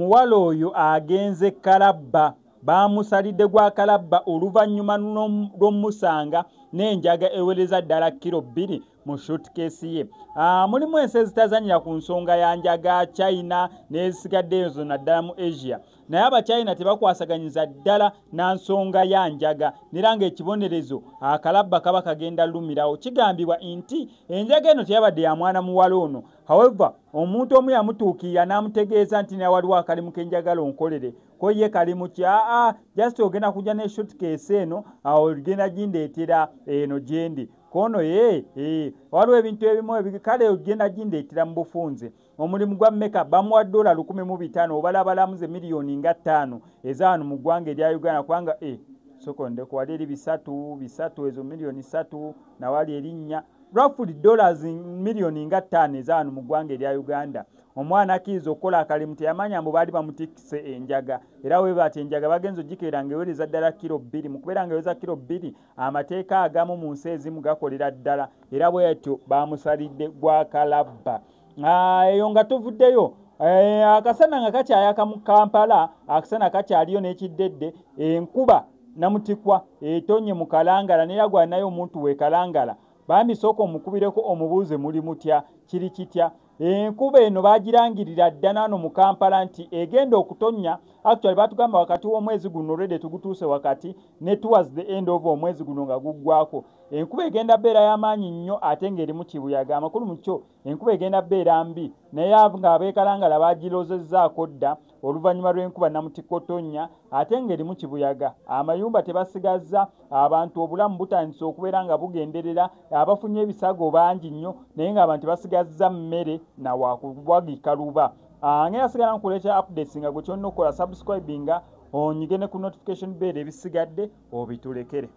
Omuwala oyo agenze Kalabba, bamusalidde gwa Kalabba oluvannyuma lw'omusanga n'enjaga ewereza ddala kilo 2 mu suitcase ye. Mulimu ensi ezitazannyira ku nsonga ya njaga, China n'ezisigaddeyo zonna ddala mu Asia. Naye Abachina tebakwasaganyiza ddala na nsonga ya njaga, nera ng'ekibonerezo akalabba kaba kagenda lumirawo. Kigambibwa nti enjaga eno teyabadde ya mwana muwala ono. However, omuntu omu yamutuukirira n'amutegeeza nti naye waliwo akalimu k'enjagala onkolere, ko ye kalimu ki? Aa, just ogenda kujja ne suitcase eno, awo ogenda gindeetera eno gyendi. Kono ye waliwo ebintu ebimu kale ogenda gindeetera mu bufunze. Omulimu gwa makeup bamuwa $1,500, obalabalamuze miliyoni nga 5 eza wano mu ggwanga erya Uganda, kubanga sokonde wali eri bisatu ezo miliyoni 3 nawali erinnya roughly dollars miliyoni nga 5 eza wano mu ggwanga erya Uganda. Omwana akkiriza okukola akalimu, teyamanya mbu baali bamutikise enjaga, era we bati enjaga bagenza ogikeera ng'ewereza ddala kilo 2. Mu kubeera ng'ewereza kilo 2, amateeka agamu mu nsi ezimu gakolera ddala, era bw'atyo bamusalidde gwa Kalabba. Eyo nga tuvuddeyo, akasana nga kakyayaka mu Kampala, akasana kakyaliyo n'ekiddedde, enkuba namutikwa etonye mu Kalangala, n'era gwalinayo omuntu we Kalangala. Bambi sooka omukubireko omubuuze muli mutya, kiri kitya. Enkuba eno bagirangirira ddala wano mu Kampala nti egenda okutonnya. Actually batugamba wakati w'omwezi guno already tugutuuse wakati ne towards the end of omwezi guno nga guggwako. Enkuba egenda bbeera y'amaanyi nnyo ate ng'erimu kibuyaga. Amakulu mu kyo enkuba egenda bbeera mbi, naye ng'ab'e Kalangala bagirozezzaako dda oluvannyuma lw'enkuba namutikwa otonnya ate ng'erimu kibuyaga. Amayumba tebasigazza, abantu obulamu butandise okubeera nga bugenderera, abafunye ebisago bangi nnyo, naye ng'abantu tebasigazza mmere na wakuwagika luba. Ngenda sigala nkuleetera updates nga gwe kyonna okukola subscribinga, onyige ne ku notification bell, ebisigadde obitulekere.